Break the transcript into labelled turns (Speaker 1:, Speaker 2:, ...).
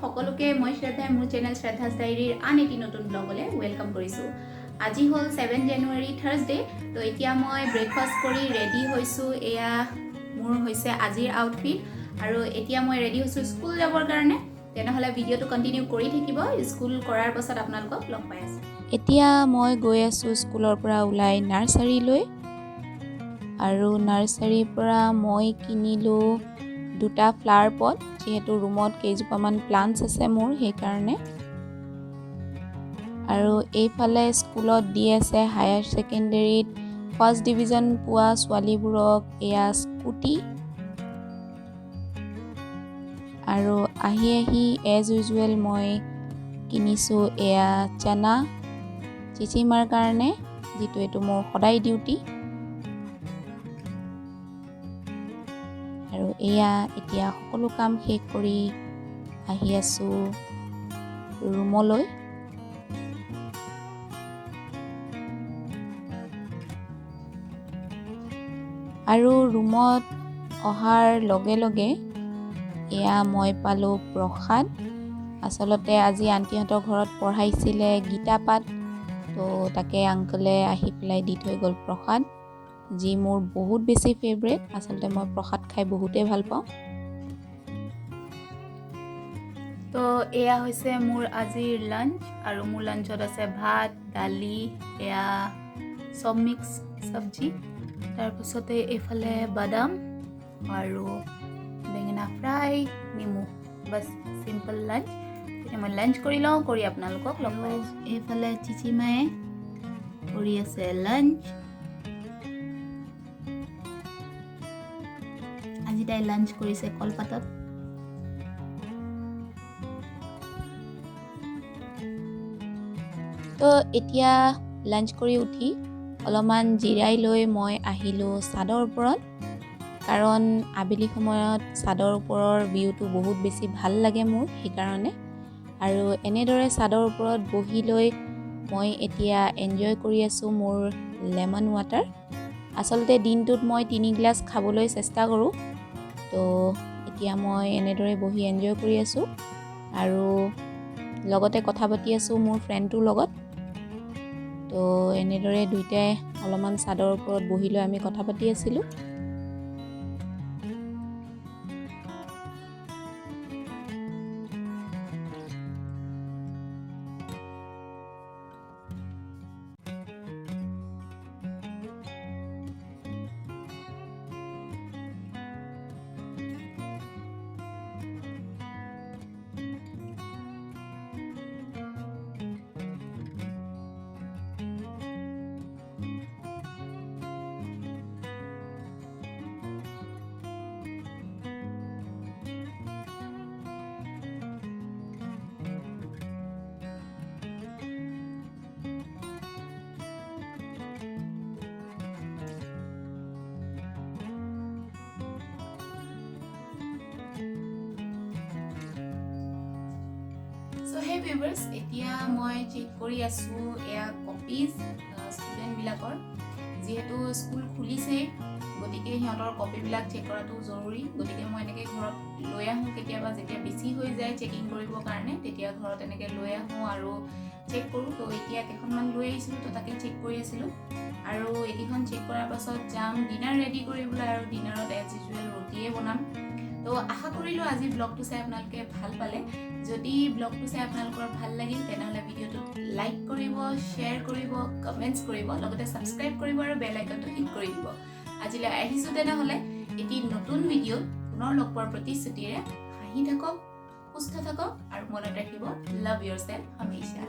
Speaker 1: সকলোকে মই শ্ৰদ্ধাই মোৰ চেনেল শ্ৰদ্ধাছ ডায়েৰীৰ আন এটি নতুন ব্লগলৈ welcome কৰিছোঁ। আজি হ'ল 7 জানুৱাৰী, থাৰ্ছডে। তো এতিয়া মই ব্ৰেকফাষ্ট কৰি ৰেডি হৈছোঁ। এয়া মোৰ হৈছে আজিৰ আউটফিট আৰু এতিয়া মই ৰেডি হৈছোঁ স্কুল যাবৰ কাৰণে। তেনেহ'লে ভিডিঅ'টো কণ্টিনিউ কৰি থাকিব। স্কুল কৰাৰ পাছত আপোনালোকক লগ পাই আছোঁ।
Speaker 2: এতিয়া মই গৈ আছোঁ স্কুলৰ পৰা ওলাই নাৰ্চাৰীলৈ আৰু নাৰ্চাৰীৰ পৰা মই কিনিলোঁ দুটা ফ্লাৱাৰ পট, যিহেতু ৰুমত কেইজোপামান প্লাণ্টছ আছে মোৰ, সেইকাৰণে। আৰু এইফালে স্কুলত দি আছে হায়াৰ ছেকেণ্ডেৰীত ফাৰ্ষ্ট ডিভিজন পোৱা ছোৱালীবোৰক এয়া স্কুটি। আৰু আহি আহি এজ ইউজুৱেল মই কিনিছোঁ এয়া চানা চিচিমাৰ কাৰণে, যিটো এইটো মোৰ সদায় ডিউটি। আৰু এয়া এতিয়া সকলো কাম শেষ কৰি আহি আছোঁ ৰুমলৈ। আৰু ৰুমত অহাৰ লগে লগে এয়া মই পালোঁ প্ৰসাদ। আচলতে আজি আণ্টিহঁতৰ ঘৰত পঢ়াইছিলে গীতা পাঠ, তো তাকে আংকলে আহি পেলাই দি থৈ গ'ল প্ৰসাদ, যি মোৰ বহুত বেছি ফেভৰেট। আচলতে মই প্ৰসাদ খাই বহুতেই ভাল পাওঁ।
Speaker 1: তো এয়া হৈছে মোৰ আজিৰ লাঞ্চ আৰু মোৰ লাঞ্চত আছে ভাত, দালি, এয়া চব মিক্স চব্জি, তাৰপিছতে এইফালে বাদাম আৰু বেঙেনা ফ্ৰাই, নেমু। Bus, simple lunch. এতিয়া মই লাঞ্চ কৰি লওঁ, কৰি আপোনালোকক লগ পাই আছোঁ। এইফালে চিচিমায়ে কৰি আছে লাঞ্চ। আজি তাই লাঞ্চ কৰিছে কলপাতত।
Speaker 2: তো এতিয়া লাঞ্চ কৰি উঠি অলপমান জিৰাই লৈ মই আহিলোঁ চাদৰ ওপৰত, কাৰণ আবেলি সময়ত চাদৰ ওপৰৰ ভিউটো বহুত বেছি ভাল লাগে মোৰ, সেইকাৰণে। আৰু এনেদৰে চাদৰ ওপৰত বহি লৈ মই এতিয়া এনজয় কৰি আছোঁ মোৰ লেমন ৱাটাৰ। আচলতে দিনটোত মই 3 গিলাচ খাবলৈ চেষ্টা কৰোঁ। তো এতিয়া মই এনেদৰে বহি এনজয় কৰি আছোঁ আৰু লগতে কথা পাতি আছোঁ মোৰ ফ্ৰেণ্ডটোৰ লগত। তো এনেদৰে দুইটাই অলপমান চাদৰ ওপৰত বহি লৈ আমি কথা পাতি আছিলোঁ।
Speaker 1: চ' সেই ভিউৱাৰ্ছ, এতিয়া মই চেক কৰি আছোঁ এয়া কপিজ ষ্টুডেণ্টবিলাকৰ। যিহেতু স্কুল খুলিছেই, গতিকে সিহঁতৰ কপিবিলাক চেক কৰাটো জৰুৰী। গতিকে মই এনেকৈ ঘৰত লৈ আহোঁ কেতিয়াবা, যেতিয়া বেছি হৈ যায় চেকিং কৰিবৰ কাৰণে, তেতিয়া ঘৰত এনেকৈ লৈ আহোঁ আৰু চেক কৰোঁ। তো এতিয়া কেইখনমান লৈ আহিছিলোঁ, তো তাকে চেক কৰি আছিলোঁ। আৰু এইকেইখন চেক কৰাৰ পাছত যাম ডিনাৰ ৰেডি কৰিবলৈ আৰু ডিনাৰত এজ ইউজুৱেল ৰুটিয়ে বনাম। তো আশা কৰিলোঁ আজি ব্লগটো চাই আপোনালোকে ভাল পালে। যদি ব্লগটো চাই আপোনালোকৰ ভাল লাগিল, তেনেহ'লে ভিডিঅ'টোত লাইক কৰিব, শ্বেয়াৰ কৰিব, কমেণ্টছ কৰিব, লগতে ছাবস্ক্ৰাইব কৰিব আৰু বেল আইকনটো হিট কৰি দিব। আজিলৈ আহিছোঁ তেনেহ'লে। এটি নতুন ভিডিঅ'ত পুনৰ লগ পোৱাৰ প্ৰতিশ্ৰুতিৰে হাঁহি থাকক, সুস্থ থাকক আৰু মনত ৰাখিব, লাভ ইয়ৰ চেল্ফ हमेशा।